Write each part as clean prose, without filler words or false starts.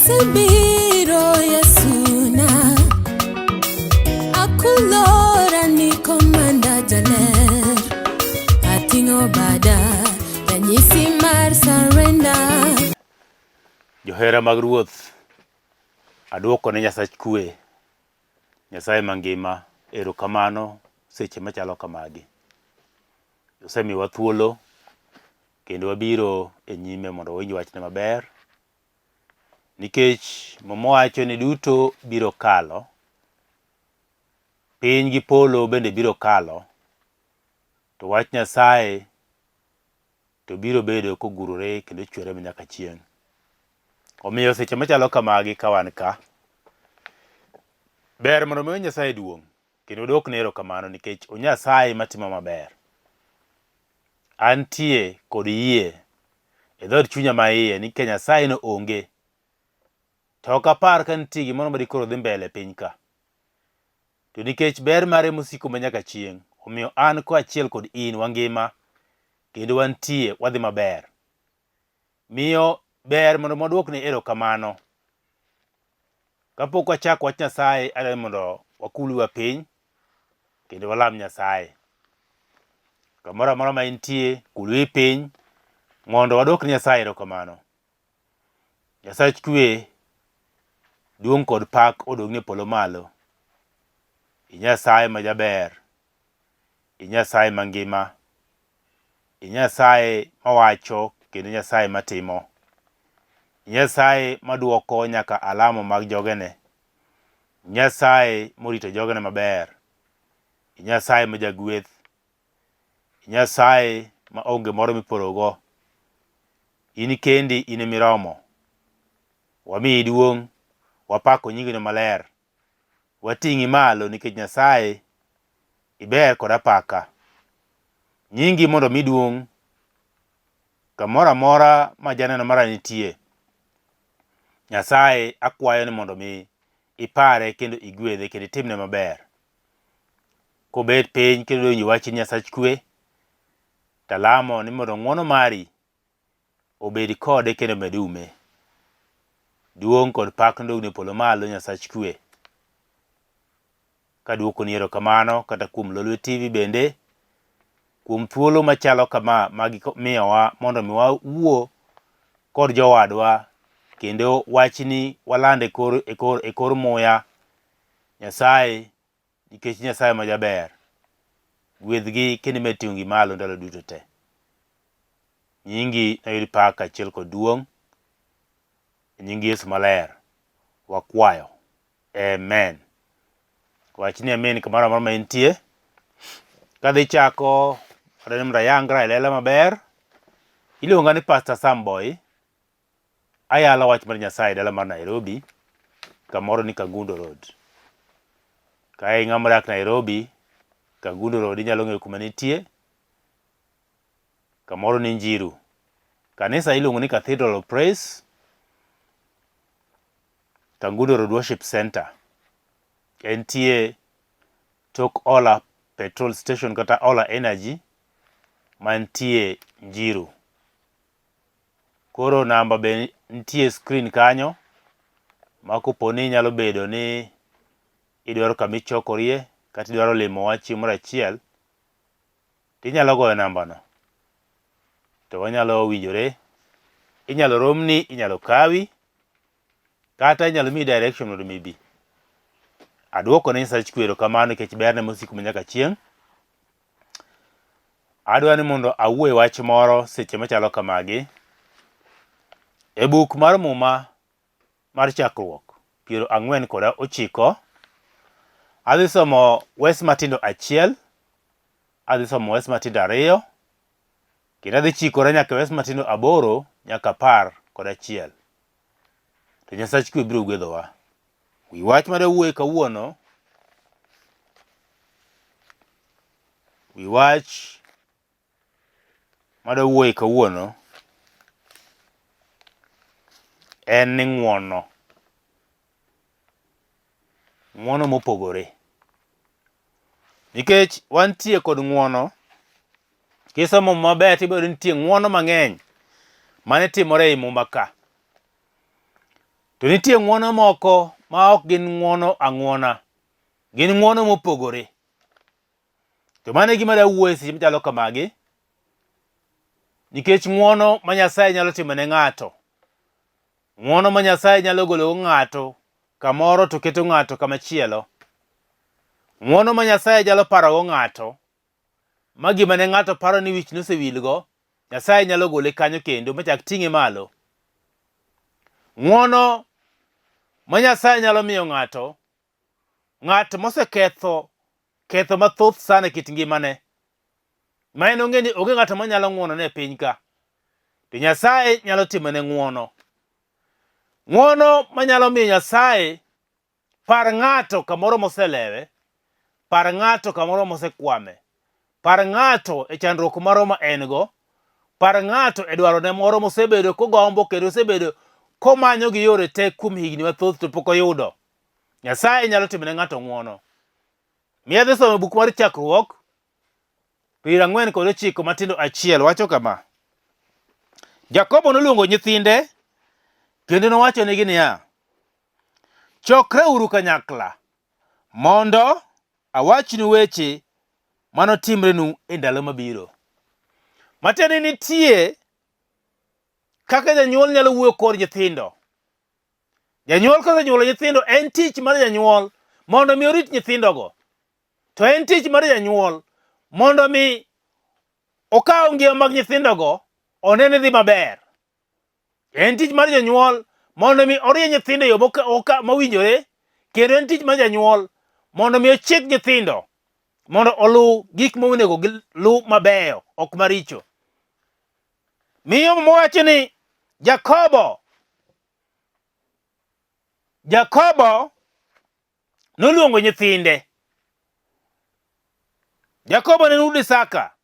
Asebiro Yesuna, akulora ni komanda jaler, ating'o bada ranyisi mar surrender. Johera mag Ruoth, aduoko ne Nyasach kwe, Nyasaye mangima erokamano seche machalo kamagi. Osemiwa thuolo kendo wabiro e nyime mondo wawinj wachne maber nikech Muma wacho ni duto biro kalo, piny gi polo bende biro kalo, to wach Nyasaye to biro bedo kogurore kendo chwere manyaka chieng'. Omiyo seche machalo kamagi ka wan ka, ber mondo mi Nyasaye duong' kendo wadwokne erokamano nikech o Nyasaye matimo maber. Antie kod yie e dhood chunya ma iye ni ka Nyasaye no onge, to ok apar ka nitie gimoro ma dikoro dhi mbele e piny ka. To nikech ber mare mosiko ma nyaka chieng', omiyo an kaachiel kod in wangima kendo wantie wadhi maber. Miyo ber mondo waduokne erokamano. Kapok wachako wach Nyasaye, adwaro ni mondo wakul wiwa piny kendo walam Nyasaye. Kamoro amora ma intie, kul wiyi piny mondo waduok ne Nyasaye erokamano. Nyasach kwe, duong' kod pak odogni e polo malo. I Nyasaye ma jaber, i Nyasaye mangima, i Nyasaye mawacho kendo Nyasaye matimo, i Nyasaye maduoko nyaka alamo mag jogene, Nyasaye morito jogene maber, i Nyasaye ma jagweth, i Nyasaye ma onge moro miporogo. In kendi in emiromo. Wamiyi duong', wapako nyingino maler. Wating'i malo nikech Nyasaye iber kod apaka. Nyingi mondo omi duong' kamoro amora ma janeno mara nitie. Nyasaye akwayo ni mondo mi ipare kendo igwedhe kendo itimne maber. Kobet piny kendo winjo wach Nyasach kwe, talamo ni mondo ng'wono mari obed kode kendo omed ume. Duong' kod pak nodogni e polo malo Nyasach kwe. Kaduokoni erokamano kata kuom Lolwe TV bende kuom thuolo machalo kama ma gimiyowa mondo mi wawuo kod jowadwa kendo wachni waland e kor, e kor, e kor muya Nyasaye nikech Nyasaye ma jaber. Gwedhgi kendo imed ting'ogi malo ndalo duto te. Nyingi noyud pak kaachiel kod duong'. E nying Yesu maler wakwayo. Amen. Wach ni amen kamoro amora ma intie. Kadhi chako, adwaro ni mondo ayangra e lela maber. Iluonga ni Pastor Sam Boy. Ayalo wach mar Nyasaye e dala mar Nairobi, kamoro ni Kangundo Road. Ka in ng'ama odak Nairobi, Kangundo Road inyalo ng'eyo kuma nitie, kamoro ni Njiru. Kanisa iluongo ni Cathedral of Praise, Kangundo Road Worship Center. Entie tok Ola petrol station kata Ola Energy mantie Njiru. Koro namba be nitie e screen kanyo ma kopo ni nyalo bedo ni idwaro kama ichokorie kata idwaro limowa chieng' moro achiel, tinyalo goyo nambano to wanyalo winjore. Inyalo romni, inyalo kawi kata inyalo miyi direction mondo mi ibi. Aduoko ne Nyasach kwe erokamano nikech berne mosiko manyaka chieng'. Adwa ni mondo awuo e wach moro seche machalo kamagi. E buk mar Muma mar Chakruok 49, adhi somo wes matindo achiel, adhi somo wes matindo ariyo, kendo adhi chikora nyaka wes matindo aboro nyaka 11. To Nyasach kwe biro gwedhowa. Wi wach ma dawuoye kawuono, wi wach ma dawuoye kawuono en ni ng'wono. Ng'wono mopogore. Nikech wantie kod ng'wono, kisomo Muma maber tibiro yudo ni nitie ng'wono mang'eny mane timore ei Muma ka. To nitie ng'wono moko ma ok gin ng'wono ang'wona, gin ng'wono mopogore. To mano e gima dawuoye seche machalo kamagi, nikech ng'wono ma Nyasaye nyalo timo ne ng'ato, ng'wono ma Nyasaye nyalo gologo ng'ato kamoro to keto ng'ato kamachielo, ng'wono ma Nyasaye nyalo parogo ng'ato ma gima ne ng'ato paro ni wich nosewilgo, Nyasaye nyalo gole kanyo kendo machak ting'e malo. Ng'wono ma Nyasaye nyalo miyo ng'ato, ng'at moseketho ketho mathoth sana e kit ngimane, ma en ong'e ni onge ng'ato manyalo ng'wonone e piny ka, to Nyasaye nyalo timone ng'wono. Ng'wono manyalo miyo Nyasaye Par ng'ato kamoro moselewe, par ng'ato kamoro mosekwame, par ng'ato e chandruok moro ma en go, par ng'ato e dwarone moro mosebedo kogombo kendo osebedo komanyo gi yore te kuom higni mathoth to pok oyudo. Nyasaye nyalo timo ne ng'ato ng'wono. Mi adhi somo buk mar Chakruok 49 matindo achiel wacho kama. Jakobo noluongo nyithinde kendo nowachonegi niya, Chokreuru kanyakla mondo awachnu weche manotimrenu e ndalo mabiro. Matiende ni nitie kaka janyuol nyalo wuoyo kod nyithindo. Janyuol kosenyuolo nyithindo, en tich mar janyuol mondo mi orit nyithindogo. To en tich mar janyuol mondo mi okaw ngima mag nyithindogo one ni dhi maber. En tich mar janyuol mondo mi orie nyithindo e yo mowinjore kendo en tich mar janyuol mondo mi ochik nyithindo mondo oluw gik monego giluw mabeyo ok maricho. Miyo mowacho ni Jakobo Jakobo noluongo nyithinde. Jakobo ne wuod Isaka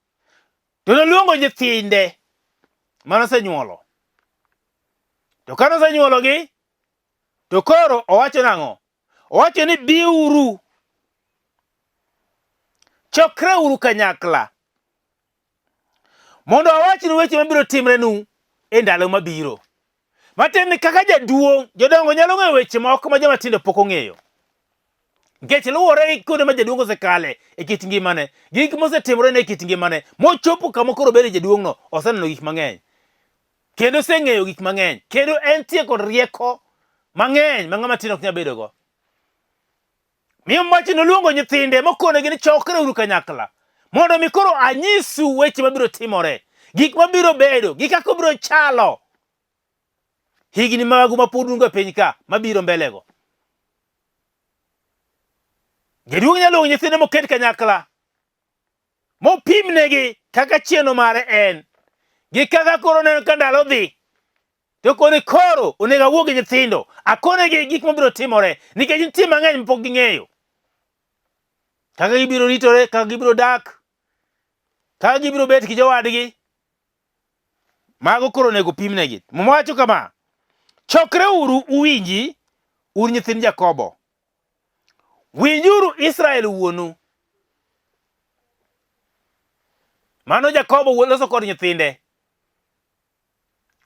To noluongo nyithinde mane osenyuolo. To kane osenyuologi, to koro owacho nang'o? Owacho ni biuru, chokreuru kanyakla, mondo awachnu weche mabiro timrenu e ndalo mabiro. Matiende ni kaka jaduong', jodongo nyalo ng'eyo weche moko ma joma tindo pok ong'eyo. Nikech luwore gi kuonde ma jaduong' osekale e kit ngimane, gik mosetimore ne e kit ngimane, mochopo kama koro obede jaduong'no, oseneno gik mang'eny. Kendo oseng'eyo gik mang'eny. Kendo entie kod rieko mang'eny ma ng'ama tin ok nyal bedogo. Miyo mwachi noluongo nyithinde mokonegi ni chokreuru kanyakla mondo mi koro anyisu weche mabiro timore, gik mabiro bedo, gi kaka obiro chalo higni magu ma pod un go e piny ka mabiro mbelego. Jaduong' nyalo luongo nyithinde moket kanyakla mopimnegi kaka chieno mare en gi kaka koro neno ka ndalo dhi to koni koro onego awuo gi nyithindo akonegi gik mabiro timore nikech nitie mang'eny mapok ging'eyo kaka gibiro ritore kaka gibiro dak kaka gibiro bet gi jowadgi mago koro onego pimnegi muma wacho kama chokreuru uwinji un nyithind jakobo Winjuru Israel wuonu. Mano Jakobo loso kod nyithinde.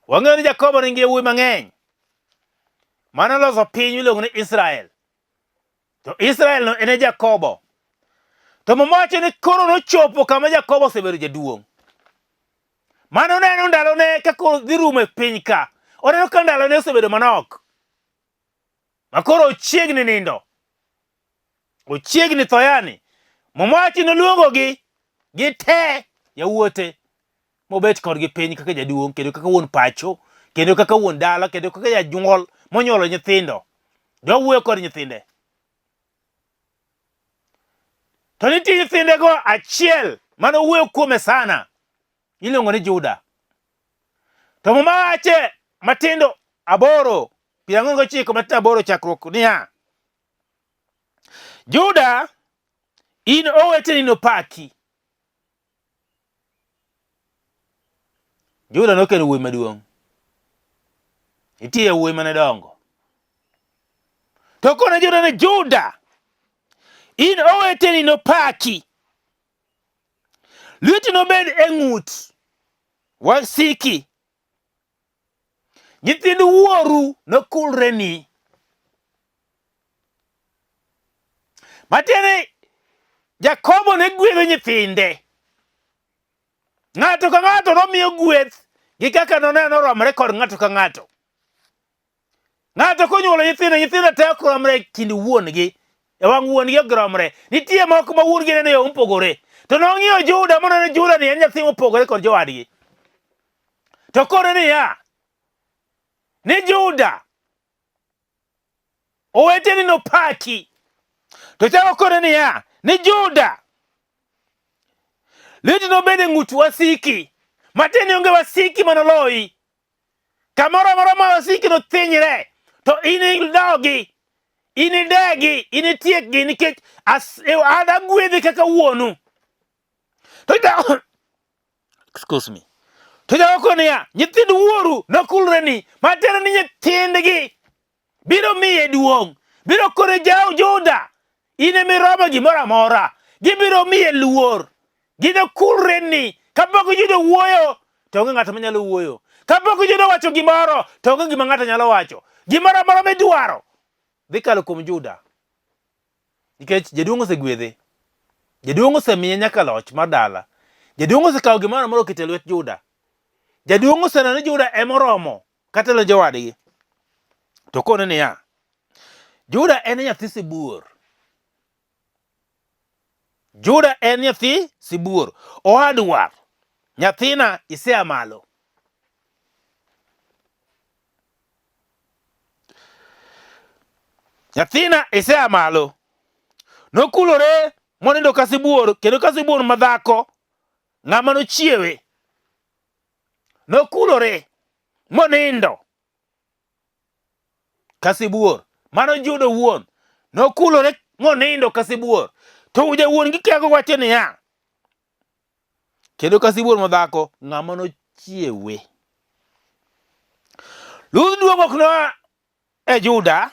Wang'eyo ni Jakobo nigi yawuowi mang'eny. Mano loso piny miluongo ni Israel. To Israel no en e Jakobo. To Muma wacho ni koro nochopo kama Jakobo osebedo jaduong'. Mano neno ndalone ka koro dhi rumo e piny ka. Oneno ka ndalone osebedo manok. Makoro ochiegni nindo. Ochiegni tho yani. Muma wacho noluongogi gite yawuote mobet kodgi piny kaka jaduong' kendo kaka wuon pacho kendo kaka wuon dala kendo kaka janyuol monyuolo nyithindo. Dwa wuoyo kod nyithinde. To nitie nyithindego achiel mane owuoyo kuome sana iluongo ni Juda. To Muma wache matindo 8 49 matindo 8 chakruok niya, Juda, in oweteni nopaki. Juda nokelo wuoyi maduong'. Nitie yawuoyi mane dongo. To kone Juda ni Juda, in oweteni nopaki. Lweti nobed e ng'ut wasiki. Nyithind wuoru nokulreni. Matiende ni Jakobo ne gwedho nyithinde. Ng'ato ka ng'ato nomiyo gweth gi kaka noneno noromre kod ng'ato ka ng'ato. Ng'ato konyuolo nyithindo, nyithindo te ok romre e kind wuon-gi. E wang' wuon-gi ok romre. Nitie moko ma wuon-gi neno e yo mopogore. To nong'iyo Juda moneno Juda ni en nyathi mopogore kod jowadgi. To kore niya, ni Juda, oweteni nopaki. To chako kore niya, ni Juda, lweti nobed e ng'ut wasiki, matiende ni onge wasiki manoloyi. Kamoro amora ma wasiki nothinyre, to inidogi, inidegi, initiekgi nikech an agwedhi kaka wuonu. To excuse me. To jawako niya, nyithind wuoru nokulreni, matiende ni nyithindgi biro miye duong', biro kore jaw Juda, in ema iromo gimoro amora, gibiro miye luor, ginokulreni. Kapok Juda wuoyo, to onge ng'at manyalo wuoyo. Kapok Juda owacho gimoro, to onge gima ng'ato nyalo wacho. Gimoro amora midwaro dhi kalo kuom Juda. Nikech jaduong' osegwedhe. Jaduong' osemiye nyaka loch mar dala. Jaduong' osekawo gimoro amora oketo e lwet Juda. Jaduong' oseneno ni Juda ema oromo kata le jowadgi. To kone niya, Juda en nyathi sibuor. Juda en nyathi sibuor. Owadwa, nyathina isea malo. Nyathina isea malo. Nokulore monindo ka sibuor, kendo ka sibuor madhako, ng'ama nochiewe. Nokulore monindo ka sibuor. Mano Juda owuon. Nokulore monindo ka sibuor. To jawuon gi kiago wacho niya, kendo ka sibuor madhako, ng'ama nochiewe. Ludh duong' ok noa e Juda,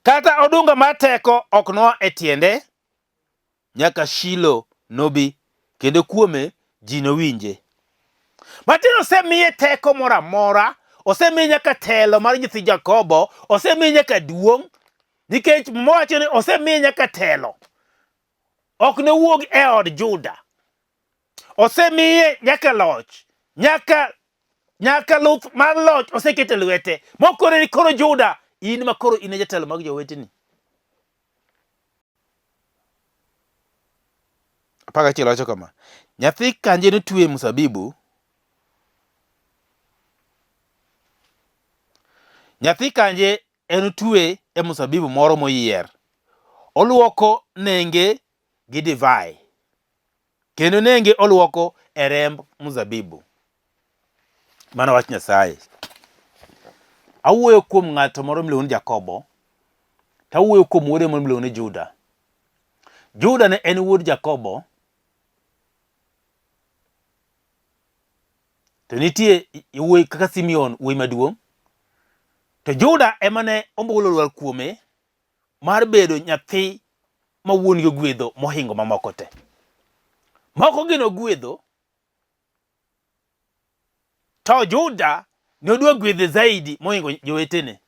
kata odunga mar teko ok noa e tiende, nyaka Shilo nobi, kendo kuome ji nowinje. Matin osemiye teko moro amora, osemiye nyaka telo mar nyithi Jakobo, osemiye nyaka duong', nikech mowacho ni osemiye nyaka telo. Ok nowuog e od Juda. Osemiye nyaka loch, nyaka nyaka luth mar loch oseket e lwete. Mokore ni koro Juda, in ma koro in e jatelo mag joweteni. 11 wacho kama, nyathi kanje notwe e mzabibu, nyathi kanje enotwe e mzabibu moro moyier, oluoko nenge gi divai, kendo nenge oluoko e remb mzabibu. Mano wach Nyasaye. Awuoyo kuom ng'ato moro miluongo ni Jakobo, to awuoyo kuom wuode moro miluongo ni Juda. Juda ne en wuod Jakobo, to nitie wuoyi kaka Simeon wuoyi maduong', to Juda ema ne ombulu olwar kuome mar bedo nyathi ma wuon-gi ogwedho mohingo mamoko te. Moko gin ogwedho, to Juda ne odwa gwedhe zaidi mohingo jowetene.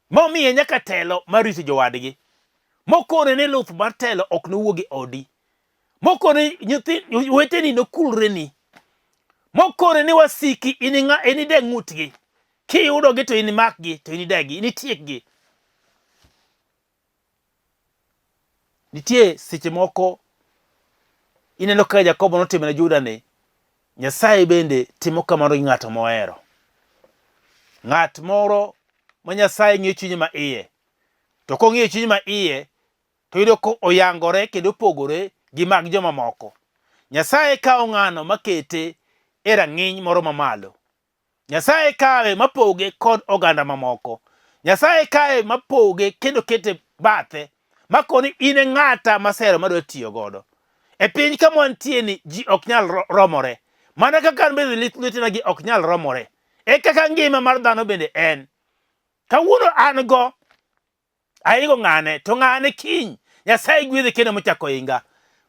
Momiye nyaka telo mar rito jowadgi. Mokone ni luth mar telo ok nowuog e odi. Mokone nyithi weteni nokulreni. Mokone ni wasiki inide ng'utgi. Kiyudogi to inimakgi to inidegi, initiekgi. Nitie seche moko ineno kaka Jakobo notimo ne Juda ni, Nyasaye bende timo kamano gi ng'ato mohero. Ng'at moro ma Nyasaye ng'iyo chunye ma iye. To kong'iyo chunye ma iye, to yudo ko oyangore kendo opogore gi mag jomamoko. Nyasaye kawo ng'ano makete e rang'iny moro mamalo. Nyasaye kawe mapoge kod oganda mamoko. Nyasaye kawe mapoge kendo kete bathe makoni in e ng'ata masero madwa tiyo godo. E piny kama wantie ni ji ok nyal romore. Mana kaka an bende lwetena gi ok nyal romore. E kaka ngima mar dhano bende en. Kawuono an go Ahingo ng'ane to ng'ane kiny Nyasaye gwedhe kendo mochako inga.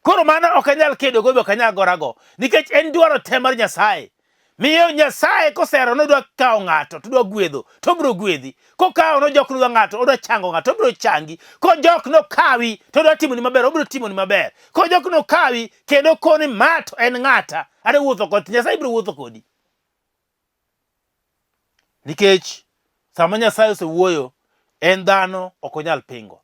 Koro mano ok anyal kedo go be ok anyal gorago nikech en dwaro te mar Nyasaye. Miyo Nyasaye kosero nodwa kawo ng'ato to odwa gwedho to obiro gwedhi. Kokawo nojok nodwa ng'ato odwa chango ng'ato obiro changi. Kojok nokawi to odwa timoni maber obiro timoni maber. Kojok nokawi kendo koni ma to en ng'ata adwa wuotho kodi Nyasaye biro wuotho kodi. Nikech sama Nyasaye osewuoyo en dhano ok onyal pingo.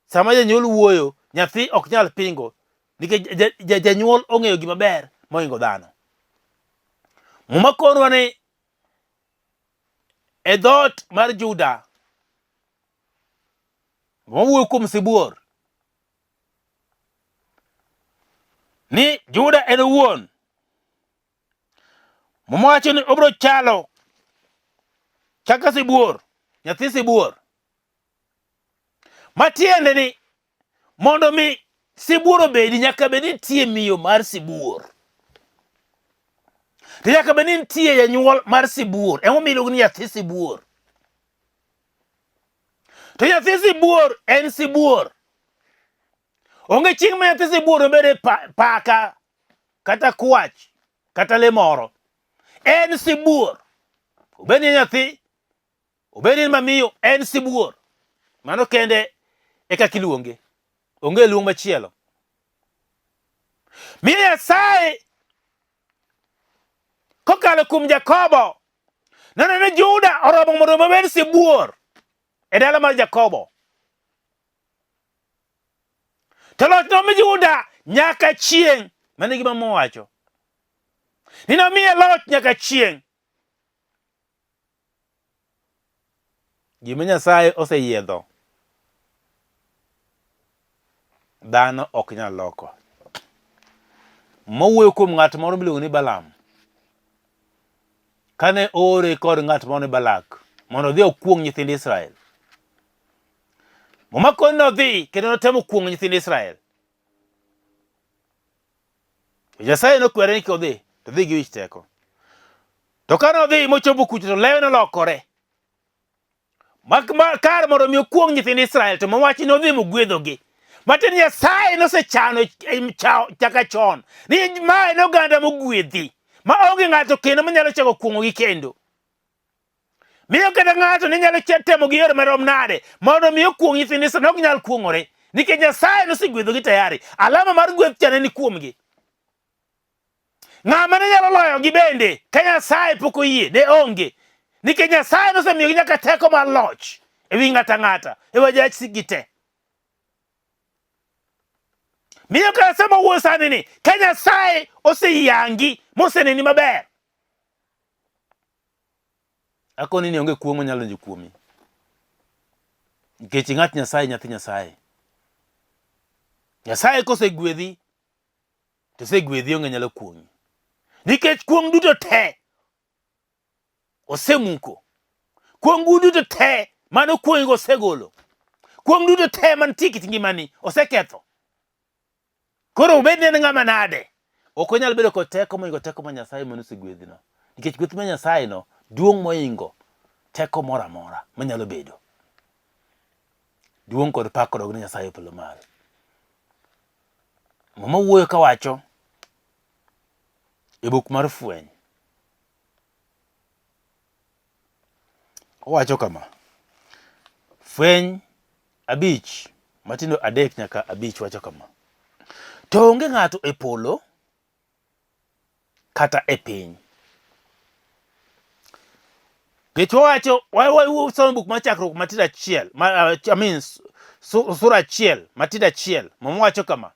Sama janyuol wuoyo, nyathi ok nyal pingo nikech janyuol ong'eyo gima ber mohingo dhano. Muma konwa ni e dhoot mar Juda, Muma wuoyo kuom sibuor ni Juda en owuon. Muma wacho ni obiro chalo kaka sibuor, nyathi sibuor. Matiende ni mondo mi sibuor obedi nyaka bed ni nitie miyo mar sibuor. To nyaka bed ni nitie janyuol mar sibuor. Emomiyo iluongo ni nyathi sibuor. To nyathi sibuor en sibuor. Onge chieng' ma nyathi sibuor obed e paka kata kwach kata le moro. En sibuor. Obed ni nyathi Obed ni mamiyo en sibuor. Mano kende e kaka iluonge. Onge luong machielo. Miyo Nyasaye kokalo kuom Jakobo noneno ni Juda oromo mondo obed sibuor e dala mar Jakobo. To loch nomi Juda nyaka chieng'. Mano e gima Muma wacho. Ni nomiye loch nyaka chieng'. Gima Nyasaye oseyiedho, dhano ok nyal loko. Mowuoyo kuom ng'at moro miluongo ni Balaam. Kane oore kod ng'at moro ni Balak mondo odhi okuong' nyithind Israel. Muma koni nodhi kendo notemo kuong'o nyithind Israel. Nyasaye nokwere ni kik odhi, to dhi gi wich teko. To kane odhi mochopo kucho to lewe nolokore. Mak ma kar mondo mi okuong' nyithind Israel to mowach ni odhi mogwedhogi. Matiende ni Nyasaye nosechano chaka chon ni ma en oganda mogwedhi ma onge ng'ato kendo manyalo chako kuong'ogi kendo. Miyo kata ng'ato ne nyalo temo gi yore marom nade mondo mi okuong' nyithind Israel, ne ok nyal kuong'ore nikech Nyasaye nosegwedhogi tayari. Alama mar gweth cha ne ni kuomgi. Ng'ama ne nyalo loyogi bende ka Nyasaye pok oyie ne onge nikech Nyasaye nosemiyogi nyaka teko mar loch e wi ng'ato ang'ata e wajasikgi te. Miyo kata sama wuoyo sani ni ka Nyasaye oseyangi moseneni maber akoni ni onge kuong' manyalo donjo kuomi nikech ing'at Nyasaye nyathi Nyasaye. Nyasaye kosegwedhi to osegwedhi onge nyalo kuong'i nikech kuong' duto te osemuko. Kuong' duto te mane okuong'igo osegolo. Kuong' duto te mantie e kit ngimani oseketho. Koro obed ni en ng'ama nade, ok onyal bedo kod teko moingo teko ma Nyasaye mane osegwedhino. Nikech gweth ma Nyasaye no duong' moingo teko moro amora manyalo bedo. Duong' kod pak odog ne Nyasaye e polo malo. Muma wuoyo kawacho e buk mar Fweny. Owacho kama, Fweny abich matindo adek nyaka abich wacho kama, To onge ng'ato e polo kata e piny. Nikech wawacho, wasomo buk mar Chakruok matindo achiel, I mean, sura achiel matindo achiel, Muma wacho kama,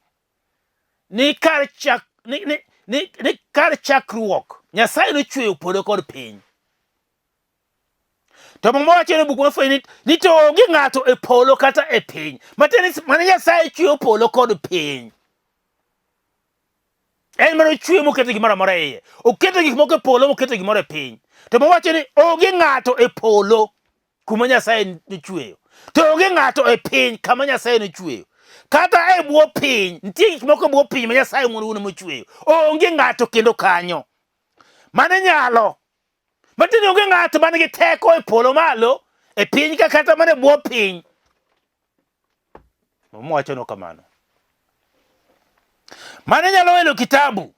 ni kar chak ni, ni, ni, ni kar chakruok Nyasaye nochweyo polo kod piny. To Muma wacho e buk mar Fweny ni to onge ng'ato e polo kata e piny. Matiende ni mane Nyasaye chweyo polo kod piny. En mane ochweyo moketo gimoro amora e iye. Oketo gik moko e polo moketo gimoro e piny. To Muma wacho ni onge ng'ato e polo kuma Nyasaye nochweyo. To onge ng'ato e piny kama Nyasaye nochweyo. Kata e bwo piny, nitie gik moko e bwo piny ma Nyasaye wuon mochweyo. Onge ng'ato kendo kanyo. Mane nyalo. Matiende onge ng'ato man gi teko e polo malo, e piny ka kata mana e bwo piny. Muma wachonwa kamano. Mane nyalo elo kitabu.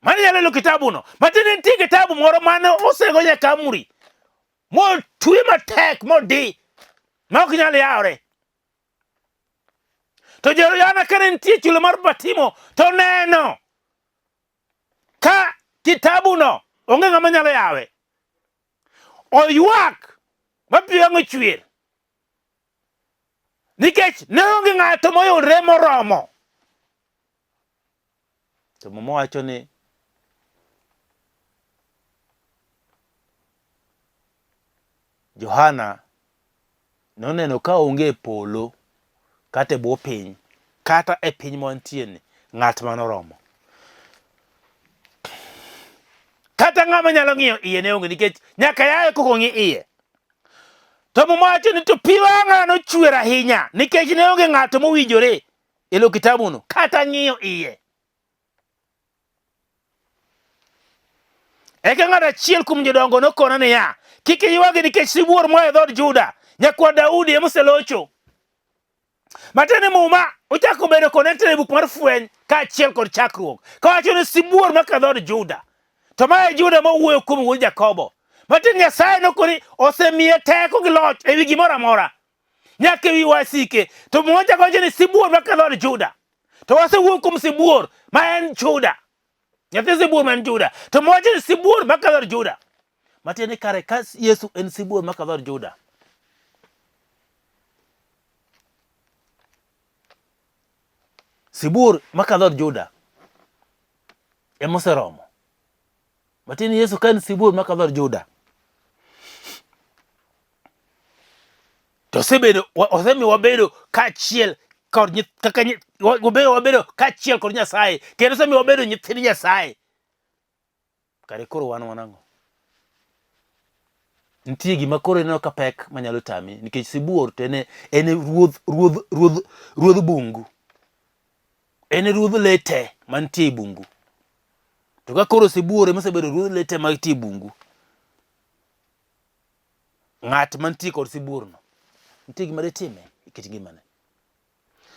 Mane nyalo elo kitabuno. Matiende nitie kitabu moro mane osego nyaka amri. Motwe matek modi ma ok nyal yawre. To Johana kane nitie chula mar Patimo to neno ka kitabuno onge ng'ama nyalo yawe. Oywak ma pi wang'e ochwer nikech ne onge ng'ato moyudre moromo. To Muma wacho ni Johana noneno ka onge e polo kata e bwo piny kata e piny mwantie ni ng'at manoromo. Kata ng'ama nyalo ng'iyo iye ne onge nikech nyaka yaye koko ng'i iye. To Muma wacho ni to pi wang'a nochwer ahinya nikech ne onge ng'ato mowinjore elo kitabuno kata ng'iyo iye. Eka ng'at achiel kuom jodongo nokona niya, kik iywagi nikech sibuor moa e dhood Juda, nyakwar Daudi ema oselocho. Matiende ni Muma ochako bedo connected e buk mar Fweny kaachiel kod Chakruok, kawacho ni sibuor maka dhood Juda. To ma e Juda mowuoyo kuom wuod Jakobo. Matiende Nyasaye nokoni osemiye teko gi loch ewi gimoro amora. Nyaka ewi wasike. To Muma chako wacho ni sibuor maka dhood Juda. To wasewuoyo kuom sibuor ma en Juda. Nyathi sibuor ma en Juda. To Muma wacho ni sibuor maka dhood Juda. Matiende ni kare ka Yesu en sibuor maka dhood Juda. Sibuor maka dhood Juda ema oseromo. Matiende ni Yesu ka en sibuor maka dhood Juda to osebedo osemiyo wabedo kaachiel kod kaka wabedo wabedo kaachiel kod Nyasaye kendo osemiyo wabedo nyithind Nyasaye. Kare koro wan wan ang'o? Nitie gima koro ineno ka pek manyalo tami nikech sibuor to en en ruodh ruodh ruodh ruodh bungu. En e ruodh le te mantie e bungu. To ka koro sibuor ema osebedo ruodh le te mantie e bungu, ng'at mantie kod sibuorno nitie gima ditime e kit ngimane.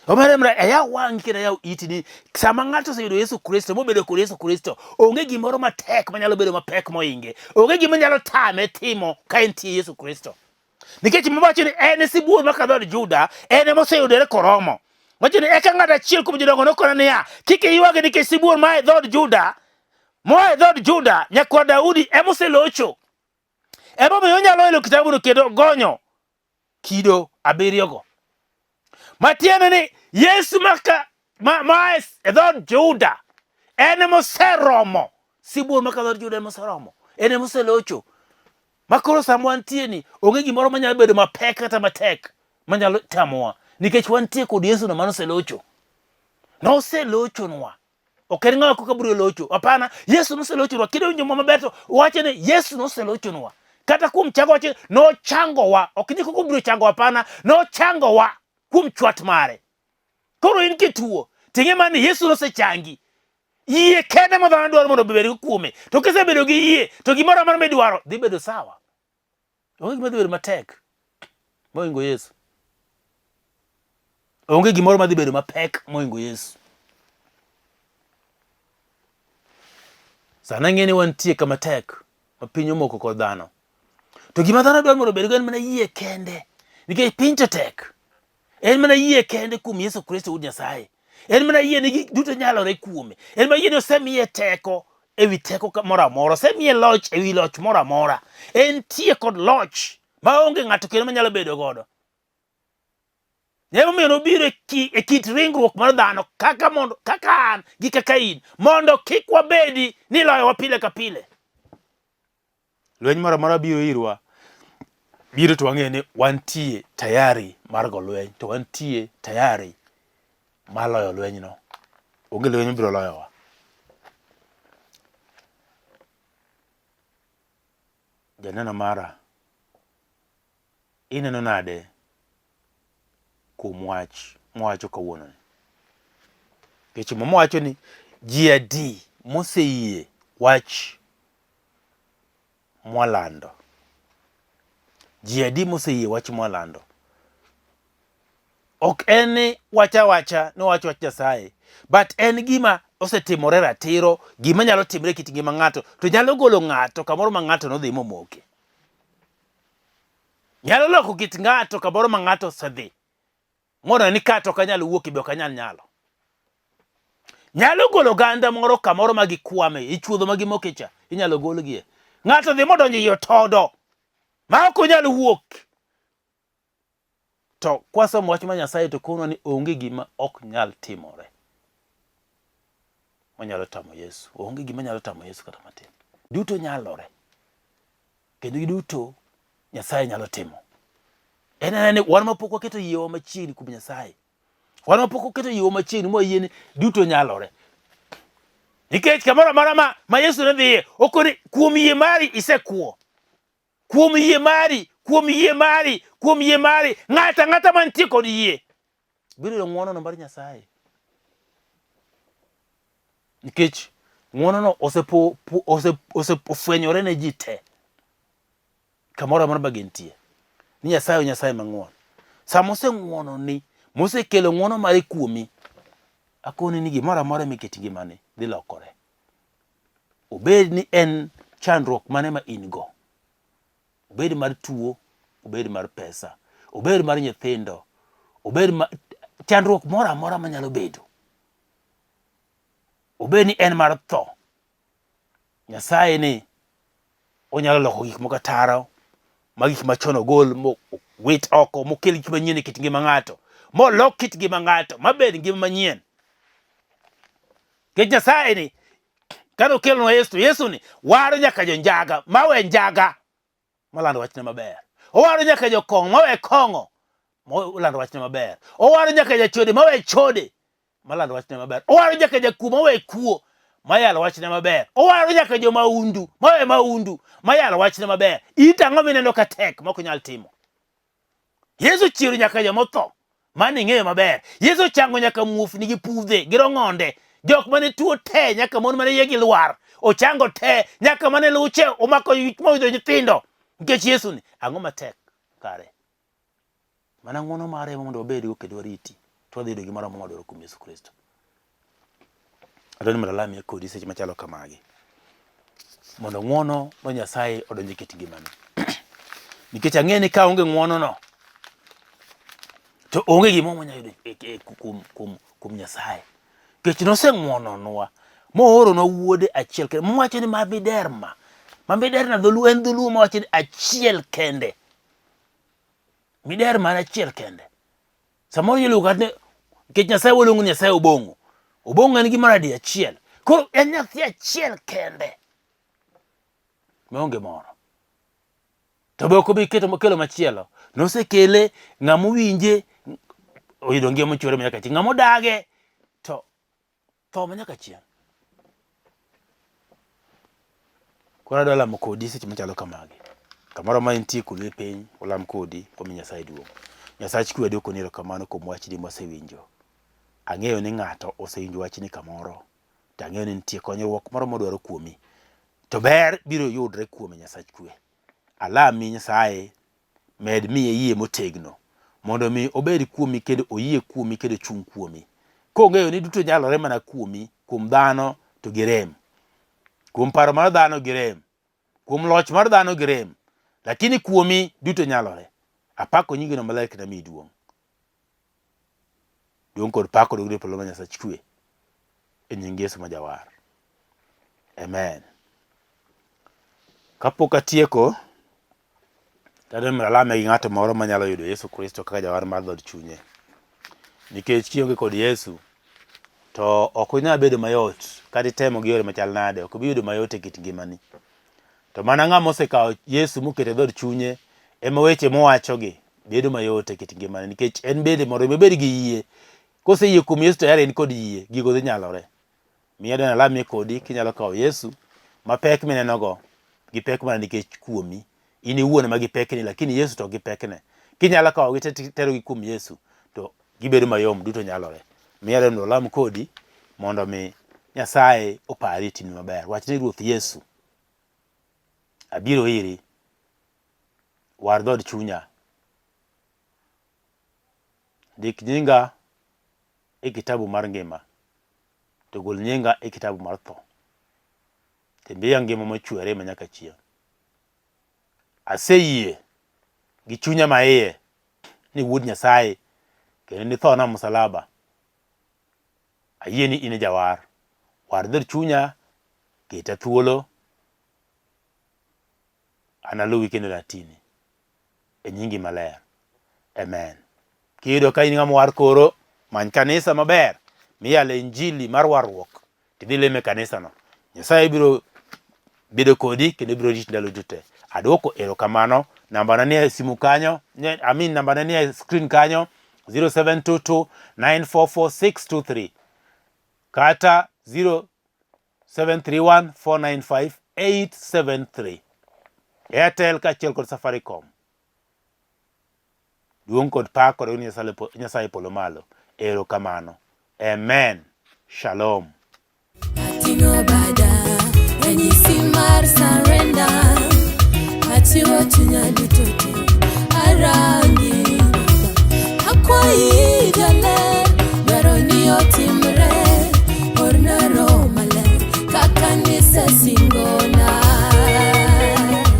Omera mra ayaw wang'i kendo ayaw iti ni sama ng'ato oseyudo Yesu Kristo mobedo kod Yesu Kristo, onge gimoro matek manyalo bedo mapek mohinge. Onge gima nyalo tame timo ka entie Yesu Kristo. Nikech Muma wacho ni en e sibuor maka dhood Juda, en ema oseyudore koromo. Wacho ni eka ng'at achiel kuom jodongo nokona niya, kik iywagi nikech sibuor ma e dhood Juda, moa e dhood Juda, nyakwar Daudi ema oselocho. Emomiyo onyalo elo kitabuno kendo gonyo kido abiriyogo. Matiende ni Yesu maka ma, ma e dhood Juda en ema oseromo. Sibuor maka dhood Juda ema oseromo. En ema oselocho. Ma koro sama wantie ni onge gimoro manyalo bedo mapek kata matek manyalo tamowa nikech wantie kod Yesu no mane oselocho. Noselochonwa. Ok en ng'awa koka biro locho. Hapana, Yesu noselochonwa. Kidwa winjo Muma maber to wacho ni Yesu noselochonwa. Kata kuom chango wacho nochangowa. Ok ni koko biro chango, hapana, nochangowa kuom chwat mare. Koro in kituo, ting'e mana ni Yesu nosechangi. Yie kende ma dhano dwaro mondo obed kuome. To kisebedo gi yie, to gimoro amora midwaro dhi bedo sawa. Onge gima dhi bedo matek mohingo Yesu. Onge gimoro madhi bedo mapek mohingo Yesu. Sani ang'e ni wantie kama tek ma piny omoko kod dhano. To gima dhano dwaro mondo obedgo en mana yie kende. Nikech piny to tek. En mana yie kende kuom Yesu Kristo wuod Nyasaye. En mana yie ni gik duto nyalore kuome. En mana yie ni osemiye teko ewi teko moro amora. Osemiye loch ewi loch moro amora. Entie kod loch maonge ng'ato kendo manyalo bedo godo. Emomiyo nobiro e, ki, e kit ringruok mar dhano kaka mondo kaka an gi kaka in mondo kik wabedi ni iloyowa pile ka pile. Lweny moro amora biro irwa, biro to wang'eyo ni wantie tayari mar go lweny, to wantie tayari mar loyo lwenyno. Onge lweny mabiro loyowa. Janeno mara, ineno nade kuom wach mwawacho kawuononi? Nikech Muma wacho ni ji adi moseyie wach mwalando? Ji adi moseyie wach mwalando? Ok en ni wach awacha ni wach wach Nyasaye, but en gima osetimore ratiro, gima nyalo timre e kit ngima ng'ato, to nyalo golo ng'ato kamoro ma ng'ato nodhi momoke. Nyalo loko kit ng'ato kamoro ma ng'ato osedhi. Mondo ni ka to ok anyal wuok be ok anyal nyalo. Nyalo golo oganda moro kamoro ma gikwame, e chuodho ma gimoke cha, inyalo golgie. Ng'ato dhi modonjo ei otodo ma ok onyal wuok. To kwasomo wach ma Nyasaye to konwa ni onge gima ok nyal timore manyalo tamo Yesu. Onge gima nyalo tamo Yesu kata matin. Duto nyalore. Kendo giduto Nyasaye nyalo timo. En ena ni wan mapok waketo yiewa machiegni kuom Nyasaye. Wan mapok waketo yiewa machiegni mwayie ni duto nyalore. Nikech kamoro amora ma, ma Yesu ne dhiye, okoni kuom yie mari isekuo. Kuom yie mari, kuom yie mari, kuom yie mari, ng'ato ang'ata mantie kod yie biro yudo ng'wonono mar Nyasaye. Nikech ng'wonono osefwenyore ne ji te kamoro amora ma gintie. Ni Nyasaye o Nyasaye mang'won. Sama oseng'wononi, mosekelo ng'wono mare kuomi, akoni ni gimoro amora miket ngimani dhi lokore. Obed ni en chandruok mane ma in go, obed mar tuo, obed mar pesa, obed mar nyithindo, obed ma, chandruok moro amora manyalo bedo, obed ni en mar tho, Nyasaye ni onyalo loko gik moko ataro ma gik machon ogol mowit oko mokel gik manyien e kit ngima ng'ato molok kit ngima ng'ato mabed ngima manyien. Nikech Nyasaye ni kane okelonwa Yesu to Yesu ni waro nyaka jonjaga mawe njaga molando wachne maber. Owaro nyaka jokong'o mawe kong'o molando wachne maber. Owaro nyaka jachode mawe chode malando wachne maber. Owaro nyaka jakuo mawe kuo mayalo wachne maber. Owaro nyaka jomaundu mawe maundu mayalo wachne maber. In to ang'o mineno ka tek mok inyal timo? Yesu chiero nyaka joma otho. Mano ing'eyo maber. Yesu ochango nyaka muofni gi pudhe gi rong'onde. Jok mane tuo te nyaka mon mane iyegi lwar. Ochango te nyaka mane luche omako wich moyudo nyithindo. Nikech Yesu ni ang'o matek kare? Mana ng'wono mare ema mondo wabedgo kendo wariti. To wadhi yudo gimoro amora mwadwaro kuom Yesu Kristo. Adwaro ni mondo alamie kodi seche machalo kamagi. Mondo ng'wono mar Nyasaye odonj e kit ngimani. Nikech ang'e ni ka onge ng'wonono, to onge gimoro mwanyalo yudo e, e, kuom, kuom, kuom Nyasaye. Nikech noseng'wononwa mooronwa wuode achiel kende. Mwacho ni ma miderma. Ma miderma dholuo en dholuo mawacho ni achiel kende. Miderma en achiel kende. Samoro iluongo kata ni nikech Nyasaye waluongo ni Nyasaye Obong'o. Obong'o en gimoro adi achiel. Koro en nyathi achiel kende maonge moro. To be ok obi keto kelo machielo. Nosekele ng'ama owinje oyudo ngima mochwere manyaka chieng'. Ng'ama odage to tho manyaka chieng'. Koro adwa lamo kodi seche machalo kamagi. Kamoro ma intie kuno e piny, walam kodi wami Nyasaye duong'. Nyasach kwe adwokoni erokamano kuom wachni mwasewinjo. Ang'eyo ni ng'ato osewinjo wachni kamoro, to ang'eyo ni nitie konyruok moro modwaro kuomi. To ber biro yudre kuome Nyasach kwe. Alami Nyasaye Med miye yie motegno mondo mi obed kuomi kendo oyie kuomi kendo ochung' kuomi. Kong'eyo ni duto nyalore mana kuomi, kuom dhano to girem. Kuom paro mar dhano girem. Kuom loch mar dhano girem. Lakini kuomi duto nyalore. Apako nyingino maler kendo amiyi duong'. Duong' kod pak odog ne polo ma Nyasach kwe. E nying Yesu ma Jawar. Amen. Kapok atieko, tadwa ni mondo alame gi ng'ato moro manyalo yudo Yesu Kristo kaka jawar mar dhood chunye. Nikech kionge kod Yesu, to ok onyal bedo mayot kata itemo gi yore machal nade, ok obi yudo mayot e kit ngimani. To mana ng'ama osekawo Yesu moketo e dhood chunye ema weche mowachogi bedo mayot e kit ngimane nikech en bende mondo mi obed gi yie, koseyie kuom Yesu tayari en kod yie, gigo dhi nyalore. Miya dwani alamie kodi kinyalo kawo Yesu mapek minenogo gipek mana nikech kuomi in iwuon ema gipekni lakini Yesu to ok gipekne. Kinyalo kawogi te titerogi kuom Yesu to gibedo mayom duto nyalore. Miya dwani mondo alam kodi mondo mi Nyasaye opari e timni maber. Wach ni Ruoth Yesu, abiro iri, war dhood chunya. Ndik nyinga e kitabu mar ngima, to gol nyinga e kitabu mar tho. To imiya ngima mochwere manyaka chieng'. Aseyie gi chunya maiye ni wuod Nyasaye kendo nithona musalaba. Ayie ni in e jawar. War dhood chunya, keta thuolo, analuwi kendo natini. E nyingi maler. Amen. Kiyudo ka in ng'ama war koro, many kanisa maber miyale injili mar warruok tidhi lem e kanisano. Nyasaye biro bedo kodi kendo biro riti ndalo duto te. Adwoko erokamano. Nambana ni e simu kanyo, I mean nambana ni e screen kanyo 0722 944 623 kata 0731 495 873. Airtel kaachiel kod Safaricom. Duong' kod pak kod Nyasaye polo malo. Erokamano. Amen. Shalom. Ating'o bada, ranyisi mar surrender. Achiwo chunya duto te, arangi. Akwayi jaler, dwaro ni otim.